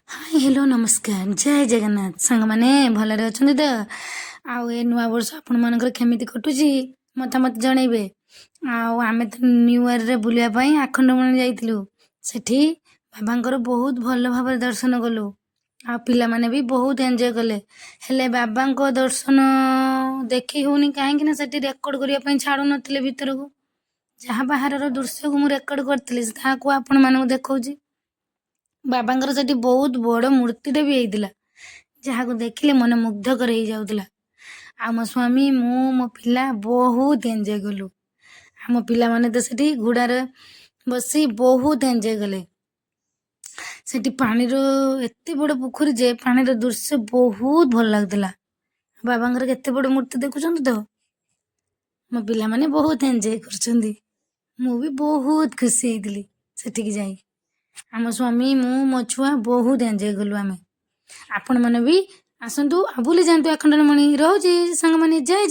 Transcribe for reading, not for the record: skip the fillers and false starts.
High, hello, ନମସ୍କାର, ଜୟ ଜଗନ୍ନାଥ। ସାଙ୍ଗମାନେ, ଭଲରେ ଅଛନ୍ତି ତ? ଆଉ ଏ ନୂଆ ବର୍ଷ ଆପଣମାନଙ୍କର କେମିତି କଟୁଛି, ମତାମତ ଜଣେଇବେ। ଆଉ ଆମେ ତ ନ୍ୟୁ ଇୟର୍ରେ ବୁଲିବା ପାଇଁ ଆଖଣ୍ଡଳମଣି ଯାଇଥିଲୁ। ସେଠି ବାବାଙ୍କର ବହୁତ ଭଲ ଭାବରେ ଦର୍ଶନ କଲୁ ଆଉ ପିଲାମାନେ ବି ବହୁତ ଏନ୍ଜୟ କଲେ। ହେଲେ ବାବାଙ୍କ ଦର୍ଶନ ଦେଖି ହେଉନି, କାହିଁକି ନା ସେଠି ରେକର୍ଡ଼ କରିବା ପାଇଁ ଛାଡ଼ୁନଥିଲେ ଭିତରକୁ। ଯାହା ବାହାରର ଦୃଶ୍ୟକୁ ମୁଁ ରେକର୍ଡ଼ କରିଥିଲି, ତାହାକୁ ଆପଣମାନଙ୍କୁ ଦେଖାଉଛି। ବାବାଙ୍କର ସେଠି ବହୁତ ବଡ଼ ମୂର୍ତ୍ତିଟେ ବି ହେଇଥିଲା, ଯାହାକୁ ଦେଖିଲେ ମନ ମୁଗ୍ଧକର ହେଇଯାଉଥିଲା। ଆଉ ମୋ ସ୍ୱାମୀ, ମୁଁ, ମୋ ପିଲା ବହୁତ ଏନ୍ଜୟ କଲୁ। ଆମ ପିଲାମାନେ ତ ସେଠି ଘୋଡ଼ାରେ ବସି ବହୁତ ଏନ୍ଜୟ କଲେ। ସେଠି ପାଣିର ଏତେ ବଡ଼ ପୋଖରୀ ଯେ ପାଣିର ଦୃଶ୍ୟ ବହୁତ ଭଲ ଲାଗୁଥିଲା। ବାବାଙ୍କର କେତେ ବଡ଼ ମୂର୍ତ୍ତି ଦେଖୁଛନ୍ତି ତ? ମୋ ପିଲାମାନେ ବହୁତ ଏନ୍ଜୟ କରୁଛନ୍ତି। ମୁଁ ବି ବହୁତ ଖୁସି ହେଇଥିଲି ସେଠିକି ଯାଇ। ଆମ ସ୍ୱାମୀ, ମୁଁ, ମୋ ଛୁଆ ବହୁତ ଏନ୍ଜୟ କଲୁ ଆମେ। ଆପଣମାନେ ବି ଆସନ୍ତୁ ଆଉ ବୁଲି ଯାଆନ୍ତୁ ଆଖଣ୍ଡଳମଣି। ରହୁଛି ସାଙ୍ଗମାନେ, ଜୟ।